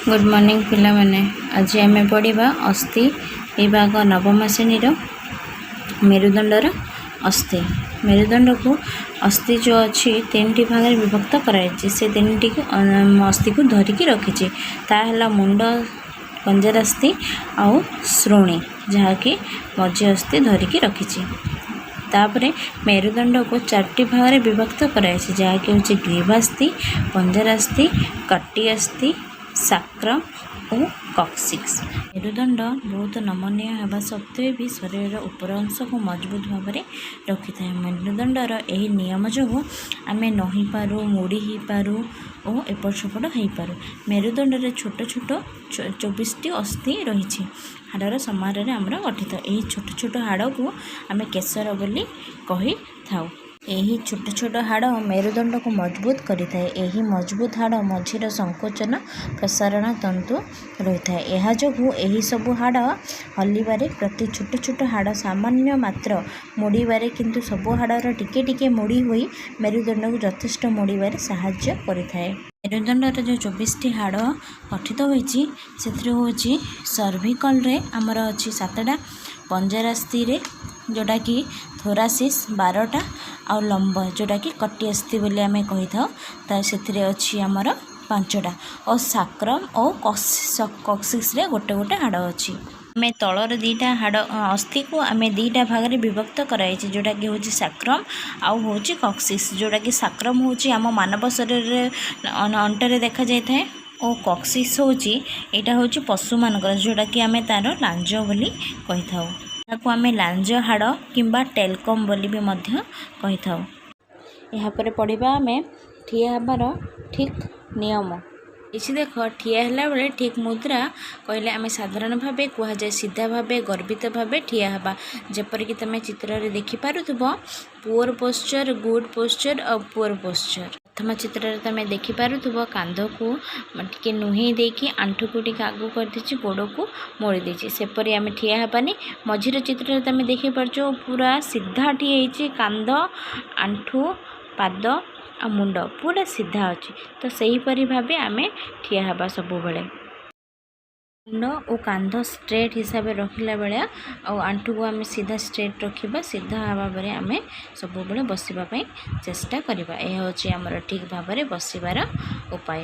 Good morning ପିଲାମାନେ। ଆଜି ଆମେ ପଢ଼ିବା ଅସ୍ଥି ବିଭାଗ, ନବମ ଶ୍ରେଣୀର ମେରୁଦଣ୍ଡର ଅସ୍ଥି। ମେରୁଦଣ୍ଡକୁ ଅସ୍ଥି ଯେଉଁ ଅଛି, ତିନିଟି ଭାଗରେ ବିଭକ୍ତ କରାଯାଇଛି। ସେ ତିନିଟିକୁ ଅସ୍ଥିକୁ ଧରିକି ରଖିଛି। ତାହା ହେଲା ମୁଣ୍ଡ, ପଞ୍ଜରାସ୍ଥି ଆଉ ଶ୍ରୋଣୀ, ଯାହାକି ମଝି ଅସ୍ଥି ଧରିକି ରଖିଛି। ତାପରେ ମେରୁଦଣ୍ଡକୁ ଚାରିଟି ଭାଗରେ ବିଭକ୍ତ କରାଯାଇଛି, ଯାହାକି ହେଉଛି ଗ୍ରୀବାସ୍ଥି, ପଞ୍ଜରାସ୍ଥି, କଟି ଅସ୍ଥି, ସାକ୍ରମ୍ ଓ କକ୍ସିକ୍ସ। ମେରୁଦଣ୍ଡ ବହୁତ ନମନୀୟ ହେବା ସତ୍ତ୍ୱେ ବି ଶରୀରର ଉପର ଅଂଶକୁ ମଜବୁତ ଭାବରେ ରଖିଥାଏ। ମେରୁଦଣ୍ଡର ଏହି ନିୟମ ଯୋଗୁଁ ଆମେ ନଇଁପାରୁ, ମୋଡ଼ି ହେଇପାରୁ ଓ ଏପଟ ସେପଟ ହେଇପାରୁ। ମେରୁଦଣ୍ଡରେ ଛୋଟ ଛୋଟ 24ଟି ଅସ୍ଥି ରହିଛି। ହାଡ଼ର ସମାହାରରେ ଆମର ଗଠିତ। ଏହି ଛୋଟ ଛୋଟ ହାଡ଼କୁ ଆମେ କେଶର ବୋଲି କହିଥାଉ। ଏହି ଛୋଟ ଛୋଟ ହାଡ଼ ମେରୁଦଣ୍ଡକୁ ମଜବୁତ କରିଥାଏ। ଏହି ମଜବୁତ ହାଡ଼ ମଝିର ସଂକୋଚନ ପ୍ରସାରଣ ତନ୍ତୁ ରହିଥାଏ। ଏହା ଯୋଗୁଁ ଏହିସବୁ ହାଡ଼ ହଲିବାରେ, ପ୍ରତି ଛୋଟ ଛୋଟ ହାଡ଼ ସାମାନ୍ୟ ମାତ୍ର ମୋଡ଼ିବାରେ, କିନ୍ତୁ ସବୁ ହାଡ଼ର ଟିକେ ଟିକେ ମୋଡ଼ି ହୋଇ ମେରୁଦଣ୍ଡକୁ ଯଥେଷ୍ଟ ମୋଡ଼ିବାରେ ସାହାଯ୍ୟ କରିଥାଏ। ମେରୁଦଣ୍ଡର ଯେଉଁ 24ଟି ହାଡ଼ ଗଠିତ ହୋଇଛି, ସେଥିରୁ ହେଉଛି ସର୍ଭିକଲରେ ଆମର ଅଛି ସାତଟା, ପଞ୍ଜରାସ୍ଥିରେ ଯେଉଁଟାକି ଥୋରାସିସ୍ 12ଟା, ଆଉ ଲମ୍ବ ଯେଉଁଟାକି କଟି ଅସ୍ଥି ବୋଲି ଆମେ କହିଥାଉ, ତା ସେଥିରେ ଅଛି ଆମର ପାଞ୍ଚଟା ଓ ସାକ୍ରମ୍ ଓ କକ୍ସିକ୍ସରେ ଗୋଟେ ଗୋଟେ ହାଡ଼ ଅଛି। ଆମେ ତଳର ଦୁଇଟା ହାଡ଼ ଅସ୍ଥିକୁ ଆମେ ଦୁଇଟା ଭାଗରେ ବିଭକ୍ତ କରାଯାଇଛି, ଯେଉଁଟାକି ହେଉଛି ସାକ୍ରମ୍ ଆଉ ହେଉଛି କକ୍ସିକ୍ସ। ଯେଉଁଟାକି ସାକ୍ରମ୍ ହେଉଛି ଆମ ମାନବ ଶରୀରରେ ଅଣ୍ଟାରେ ଦେଖାଯାଇଥାଏ ଓ କକ୍ସିକ୍ସ ହେଉଛି, ଏଇଟା ହେଉଛି ପଶୁମାନଙ୍କର, ଯେଉଁଟାକି ଆମେ ତା'ର ଲାଞ୍ଜ ବୋଲି କହିଥାଉ। ଏହାକୁ ଆମେ ଲାଞ୍ଜ ହାଡ଼ କିମ୍ବା ଟେଲକମ୍ ବୋଲି ବି ମଧ୍ୟ କହିଥାଉ। ଏହାପରେ ପଢ଼ିବା ଆମେ ଠିଆ ହେବାର ଠିକ୍ ନିୟମ। କିଛି ଦେଖ, ଠିଆ ହେଲା ବେଳେ ଠିକ୍ ମୁଦ୍ରା କହିଲେ ଆମେ ସାଧାରଣ ଭାବେ କୁହାଯାଏ ସିଧା ଭାବେ, ଗର୍ବିତ ଭାବେ ଠିଆ ହେବା। ଯେପରିକି ତୁମେ ଚିତ୍ରରେ ଦେଖିପାରୁଥିବ, ପୁଅର ପୋଶ୍ଚର, ଗୁଡ୍ ପୋଶ୍ଚର ଆଉ ପୁଅର ପୋଶ୍ଚର। ପ୍ରଥମ ଚିତ୍ରରେ ତୁମେ ଦେଖିପାରୁଥିବ, କାନ୍ଧକୁ ଟିକେ ନୁହେଇ ଦେଇକି, ଆଣ୍ଠୁକୁ ଟିକେ ଆଗକୁ କରିଦେଇଛି, ଗୋଡ଼କୁ ମୋଡ଼ି ଦେଇଛି। ସେପରି ଆମେ ଠିଆ ହେବାନି। ମଝିର ଚିତ୍ରରେ ତୁମେ ଦେଖିପାରୁଛ, ପୁରା ସିଧା ଠିଆ ହେଇଛି। କାନ୍ଧ, ଆଣ୍ଠୁ, ପାଦ ଆଉ ମୁଣ୍ଡ ପୁରା ସିଧା ଅଛି। ତ ସେହିପରି ଭାବେ ଆମେ ଠିଆ ହେବା ସବୁବେଳେ। ମୁଣ୍ଡ ଓ କାନ୍ଧ ଷ୍ଟ୍ରେଟ୍ ହିସାବରେ ରଖିଲା ବେଳେ ଆଉ ଆଣ୍ଠୁକୁ ଆମେ ସିଧା ଷ୍ଟ୍ରେଟ୍ ରଖିବା। ସିଧା ଭାବରେ ଆମେ ସବୁବେଳେ ବସିବା ପାଇଁ ଚେଷ୍ଟା କରିବା। ଏହା ହେଉଛି ଆମର ଠିକ୍ ଭାବରେ ବସିବାର ଉପାୟ।